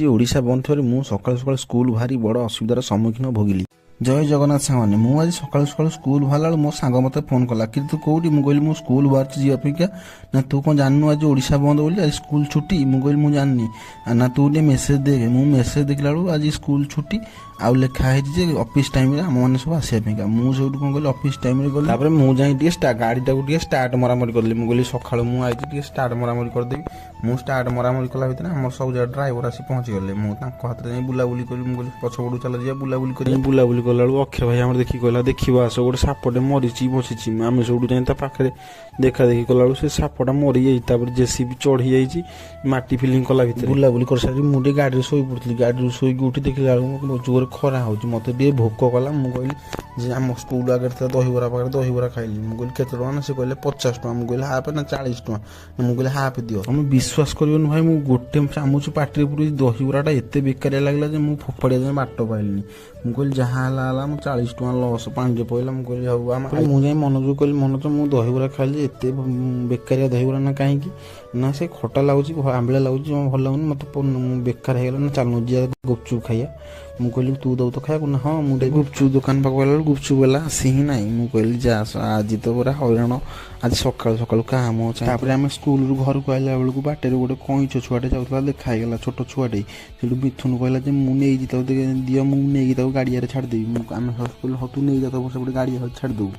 ଓଡ଼ିଶା ବନ୍ଦ ଥିବାରୁ ମୁଁ ସକାଳୁ ସକାଳୁ ସ୍କୁଲ ବାହାରି ବଡ଼ ଅସୁବିଧାର ସମ୍ମୁଖୀନ ଭୋଗିଲି। ଜୟ ଜଗନ୍ନାଥ ସାଙ୍ଗମାନେ, ମୁଁ ଆଜି ସକାଳୁ ସକାଳୁ ସ୍କୁଲ ବାହାରିଲା ବେଳକୁ ମୋ ସାଙ୍ଗ ମୋତେ ଫୋନ୍ କଲା କି ତୁ କେଉଁଠି? ମୁଁ କହିଲି ମୁଁ ସ୍କୁଲ ବାହାରିଛି ଯିବା ପାଇଁକା। ନା ତୁ କ'ଣ ଜାଣିନୁ ଆଜି ଓଡ଼ିଶା ବନ୍ଦ ବୋଲି, ଆଜି ସ୍କୁଲ ଛୁଟି? ମୁଁ କହିଲି ମୁଁ ଜାଣିନି। ନା ତୁ ଟିକେ ମେସେଜ୍ ଦେଖେ। ମୁଁ ମେସେଜ୍ ଦେଖିଲା ବେଳକୁ ଆଜି ସ୍କୁଲ ଛୁଟି ଆଉ ଲେଖା ହେଇଛି ଯେ ଅଫିସ୍ ଟାଇମ୍ରେ ଆମମାନେ ସବୁ ଆସିବା ପାଇଁକା। ମୁଁ ସେଇଠୁ କ'ଣ କଲି, ଅଫିସ୍ ଟାଇମ୍ରେ ଗଲି। ତାପରେ ମୁଁ ଯାଇ ଟିକେ ଗାଡ଼ିଟାକୁ ଟିକେ ଷ୍ଟାର୍ଟ ମରାମରି କରିଦେଲି। ମୁଁ କହିଲି ସକାଳୁ ମୁଁ ଆଇଛି, ଟିକେ ଷ୍ଟାର୍ଟ ମରାମରି କରିଦେବି। ମୁଁ ଷ୍ଟାର୍ଟ ମରାମରି କଲା ଭିତରେ ଆମର ସବୁ ଜାଗା ଡ୍ରାଇଭର ଆସି ପହଞ୍ଚିଗଲେ। ମୁଁ ତାଙ୍କ ହାତରେ ଯାଇ ବୁଲାବୁଲି କଲି। ମୁଁ କହିଲି ପଛପଟକୁ ଚାଲ ଯିବା ବୁଲାବୁଲି କରି। ବୁଲାବୁଲି କଲା ବେଳକୁ ଅକ୍ଷୟ ଭାଇ ଆମର ଦେଖିକି କହିଲା, ଦେଖିବ ଆସ, ଗୋଟେ ସାପଟେ ମରିଛି ବସିଛି। ଆମେ ସେଇଠୁ ଯାଇ ତା ପାଖରେ ଦେଖା ଦେଖି କଲା ବେଳକୁ ସେ ସାପଟା ମରିଯାଇଛି। ତାପରେ ଜେସିବି ଚଢ଼ି ଯାଇଛି ମାଟି ଫିଲିଂ କଲା ଭିତରେ। ବୁଲାବୁଲି କରିସାରି ମୁଁ ଟିକେ ଗାଡ଼ିରେ ଶୋଇ ପଡ଼ିଥିଲି। ଗାଡ଼ିରୁ ଶୋଇକି ଉଠି ଦେଖିଲା ବେଳକୁ ଜୋରେ ଖରା ହେଉଛି। ମୋତେ ଟିକେ ଭୋକ କଲା। ମୁଁ କହିଲି ଯେ ଆମ ସ୍କୁଲ ଆଗରେ ଥିବା ଦହିବରା ପାଖରେ ଦହିବରା ଖାଇଲି। ମୁଁ କହିଲି କେତେ ଟଙ୍କା? ନା ସେ କହିଲେ 50 ଟଙ୍କା। ମୁଁ କହିଲି ହାଫ୍? ନା 40 ଟଙ୍କା। ମୁଁ କହିଲି ହାଫ୍ ଦିଅ। ତମେ ବିଶ୍ୱାସ କରିବନି ଭାଇ, ମୁଁ ଗୋଟେ ଚାମଚ ପାଟିରେ ପୁରେଇ ଦହିବରାଟା ଏତେ ବେକାରିଆ ଲାଗିଲା ଯେ ମୁଁ ଫୋପାଡ଼ିବା ଯାଏଁ ବାଟ ପାଇଲିନି। ମୁଁ କହିଲି ଯାହା ହେଲା ହେଲା, ମୁଁ 40 ଟଙ୍କା ଲସ୍ ପାଣିରେ ପଇଲା। ମୁଁ କହିଲି ହଉ ଆମ ମୁଁ ଯାଇ ମନୋଜକୁ କହିଲି, ମନୋଜ, ମୁଁ ଦହିବରା ଖାଇଲି ଯେ ଏତେ ବେକାରିଆ ଦହିବରା। ନା କାହିଁକି? ନା ସେ ଖଟା ଲାଗୁଛି, ଆମ୍ବିଳା ଲାଗୁଛି, ଜମା ଭଲ ଲାଗୁନି ମୋତେ, ବେକାର ହେଇଗଲା। ନା ଚାଲୁନୁ ଯିବା ଗୁପଚୁପ୍ ଖାଇବା। ମୁଁ କହିଲି ତୁ ଦବୁ ତ ଖାଇବାକୁ? ନା ହଁ ମୁଁ ଦେବି। ଗୁପଚୁପ୍ ଦୋକାନ ପାଖକୁ ଗଲା ବେଳକୁ ଗୁପଚୁପ୍ ବାଲା ଆସି ହିଁ ନାହିଁ। ମୁଁ କହିଲି ଯା, ଆଜି ତ ପୁରା ହଇରାଣ, ଆଜି ସକାଳୁ ସକାଳୁ କାମ। ତାପରେ ଆମେ ସ୍କୁଲରୁ ଘରକୁ ଆଇଲା ବେଳକୁ ବାଟରେ ଗୋଟେ କଇଁଛ ଛୁଆଟେ ଯାଉଥିଲା, ଦେଖା ହେଇଗଲା, ଛୋଟ ଛୁଆଟେ। ସେଇଠୁ ମିଥୁନ କହିଲା ଯେ ମୁଁ ନେଇକି ତାକୁ ଦିଅ, ମୁଁ ନେଇକି ତାକୁ ଗାଡ଼ିଆରେ ଛାଡ଼ିଦେବି। ମୁଁ ଆମେ ସବୁ କହିଲୁ ହଉ ତୁ ନେଇଯା, ତମ ସେପଟେ ଗାଡ଼ିଆ ଛାଡ଼ିଦେବୁ।